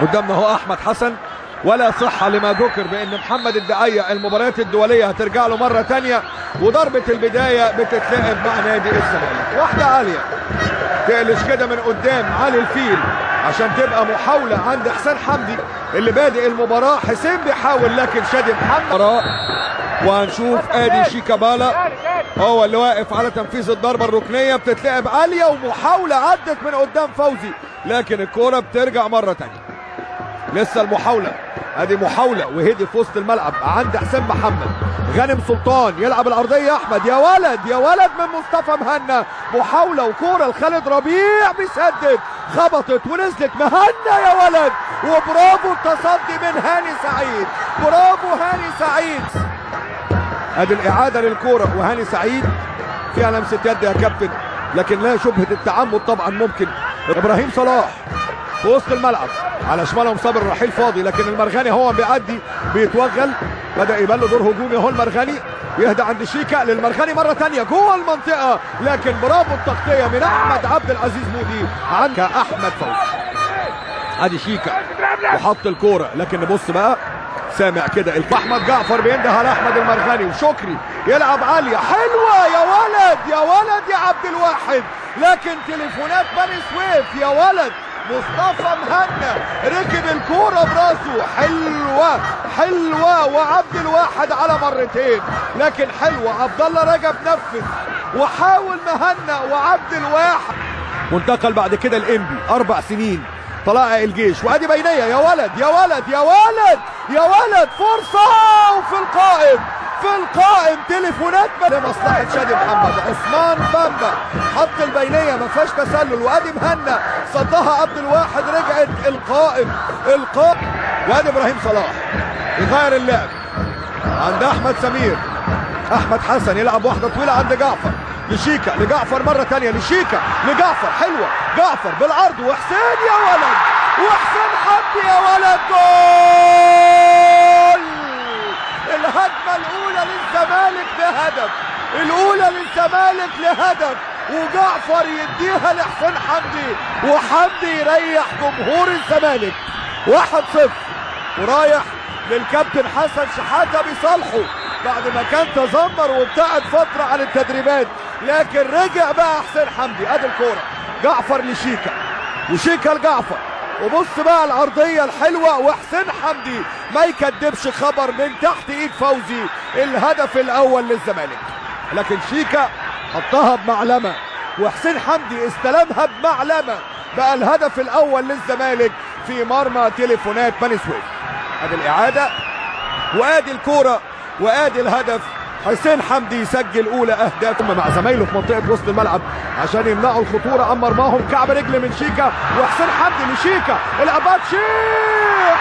قدامنا هو احمد حسن، ولا صحة لما ذكر بان محمد الدعية المباريات الدولية هترجع له مرة ثانية، وضربه البداية بتتلعب مع نادي الزمالك. واحدة عالية تقلش كده من قدام علي الفيل عشان تبقى محاولة عند حسين حمدي اللي بادئ المباراة. حسين بيحاول لكن شادي محمد، وهنشوف ادي شيكابالا هو اللي واقف على تنفيذ الضربة الركنيه. بتتلعب عالية ومحاولة عدت من قدام فوزي لكن الكورة بترجع مرة ثانية. لسه المحاولة، ادي محاولة وهدي في وسط الملعب عند حسين محمد. غانم سلطان يلعب الارضية، احمد يا ولد يا ولد من مصطفى مهنا، محاولة وكوره لخالد ربيع بيسدد، خبطت ونزلت مهنا يا ولد، وبرافو التصدي من هاني سعيد، برافو هاني سعيد. ادي الاعادة للكورة وهاني سعيد فيها لمسه يد يا كابتن، لكن لا شبهه التعمد طبعا. ممكن ابراهيم صلاح في وسط الملعب على شمالهم صابر الرحيل فاضي، لكن المرغني هو بيعدي بيتوغل، بدا يبان له دور هجومي اهو. المرغني يهدى عند شيكا، للمرغني مرة ثانية جوه المنطقة، لكن برافو التغطية من احمد عبد العزيز مودي عند احمد فوزي. ادي شيكا وحط الكورة، لكن نبص بقى سامع كده احمد جعفر بينده على احمد المرغني، وشكري يلعب عالية حلوة يا ولد يا ولد يا عبد الواحد، لكن تليفونات بني سويف يا ولد. مصطفى مهنا ركب الكورة براسه، حلوة حلوة، وعبد الواحد على مرتين لكن حلوة. عبد الله رجب نفذ وحاول مهنا وعبد الواحد. وانتقل بعد كده الانبي 4 سنين طلائع الجيش، وادي بينيه يا ولد يا ولد يا ولد يا ولد، فرصة وفي القائم، في القائم تليفونات لمصلحة شادي محمد. عثمان بامبا حط البينية ما فيهاش تسلل، وادي مهنا صدها عبد الواحد، رجعت القائم القائم. وادي ابراهيم صلاح يغير اللعب عند احمد سمير، احمد حسن يلعب واحدة طويلة عند جعفر، لشيكا لجعفر مرة ثانية، لشيكا لجعفر، حلوة جعفر بالعرض، وحسين يا ولد، وحسين حمدي يا ولد، جول! الهجمة الاولى للزمالك لهدف، الاولى للزمالك لهدف، وجعفر يديها لحسين حمدي، وحمدي يريح جمهور الزمالك 1-0. ورايح للكابتن حسن شحاته بيصالحه بعد ما كان تذمر وابتعد فترة عن التدريبات، لكن رجع بقى حسين حمدي. ادي الكورة جعفر لشيكا، وشيكا لجعفر، وبص بقى العرضية الحلوة، وحسين حمدي ما يكدبش خبر من تحت ايد فوزي، الهدف الاول للزمالك. لكن شيكا حطها بمعلمه وحسين حمدي استلمها بمعلمه، بقى الهدف الاول للزمالك في مرمى تليفونات بني سويف. ادي الاعادة وادي الكورة وادي الهدف، حسين حمدي يسجل اولى اهدافه مع زمايله في منطقة وسط الملعب عشان يمنعوا الخطورة عن مرماهم. كعب رجل من شيكا، وحسين حمدي لشيكا، الاباتشي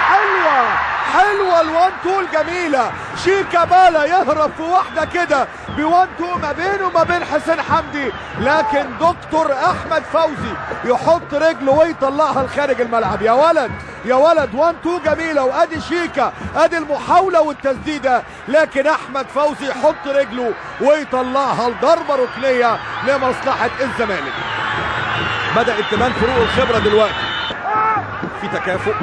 حلوة حلوة، ال one two الجميلة، شيكا بالا يهرب في واحدة كده ب one two ما بينه وما بين حسين حمدي، لكن دكتور احمد فوزي يحط رجله ويطلعها لخارج الملعب. يا ولد يا ولد، one two جميلة، وادي شيكا، ادي المحاولة والتسديده، لكن احمد فوزي يحط رجله ويطلعها لضربه ركنيه لمصلحة الزمالك. بدات تبان فروق الخبرة دلوقتي، في تكافؤ،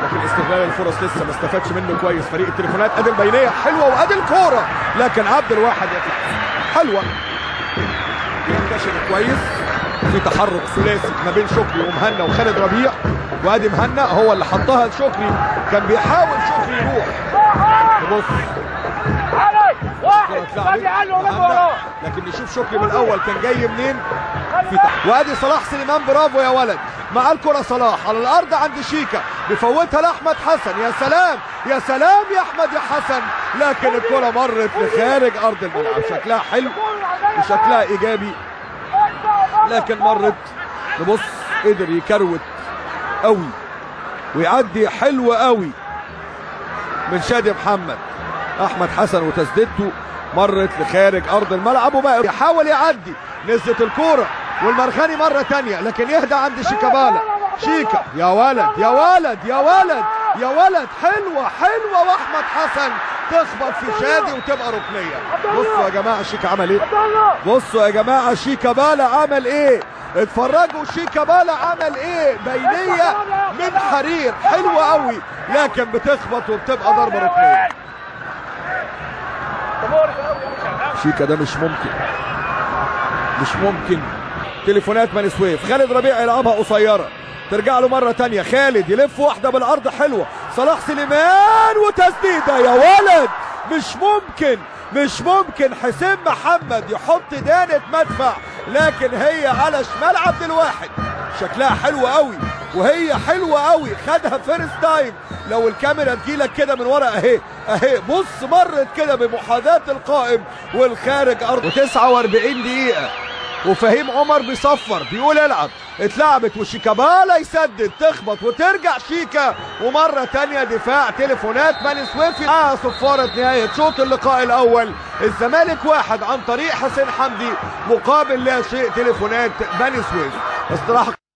لكن استغلال الفرص لسه ما استفادش منه كويس فريق التليفونات. ادي البينية حلوة وادي الكورة، لكن عبد الواحد يطلع حلوة، ينتشر كويس في تحرك ثلاثي ما بين شكري ومهنا وخالد ربيع، وادي مهنا هو اللي حطها لشكري، كان بيحاول شكري يروح يبص لكن نشوف شكري من الاول كان جاي منين في تحت. وادي صلاح سليمان، برافو يا ولد، مع الكره صلاح على الارض عند شيكا، بيفوتها لاحمد حسن، يا سلام يا سلام يا احمد يا حسن، لكن الكره مرت لخارج ارض الملعب. شكلها حلو وشكلها ايجابي لكن مرت. نبص قدر يكروت قوي ويعدي حلو قوي من شادي محمد. احمد حسن وتسديدته مرت لخارج ارض الملعب، وبقى يحاول يعدي، نزلت الكورة والمرخاني مرة ثانية، لكن يهدى عند شيكابالا. شيكا يا ولد يا ولد يا ولد يا ولد، حلوة حلوة، واحمد حسن تخبط في شادي وتبقى ركنيه. بصوا يا جماعة شيكا عمل ايه، بصوا يا جماعة شيكابالا عمل ايه. اتفرجوا شيكابالا عمل ايه، بينيه من حرير حلوة قوي، لكن بتخبط وبتبقى ضربه ركنيه. شيكا ده مش ممكن، مش ممكن. تليفونات بني سويف، خالد ربيع يلعبها قصيرة، ترجع له مرة تانية، خالد يلف واحدة بالارض حلوة، صلاح سليمان وتسديده يا ولد، مش ممكن، مش ممكن. حسين محمد يحط دانة مدفع، لكن هي على شمال عبد الواحد، شكلها حلو قوي وهي حلوة قوي، خدها first time. لو الكاميرا تجيلك كده من ورا اهي اهي، بص مرت كده بمحاذاة القائم والخارج ارض. و49 دقيقة وفهيم عمر بيصفر بيقول العب، اتلعبت وشيكابالا يسدد، تخبط وترجع شيكا، ومرة تانية دفاع تليفونات بني سويف. صفارة نهاية شوط اللقاء الاول، الزمالك 1 عن طريق حسين حمدي مقابل لا شيء تليفونات بني سويف. استراحة.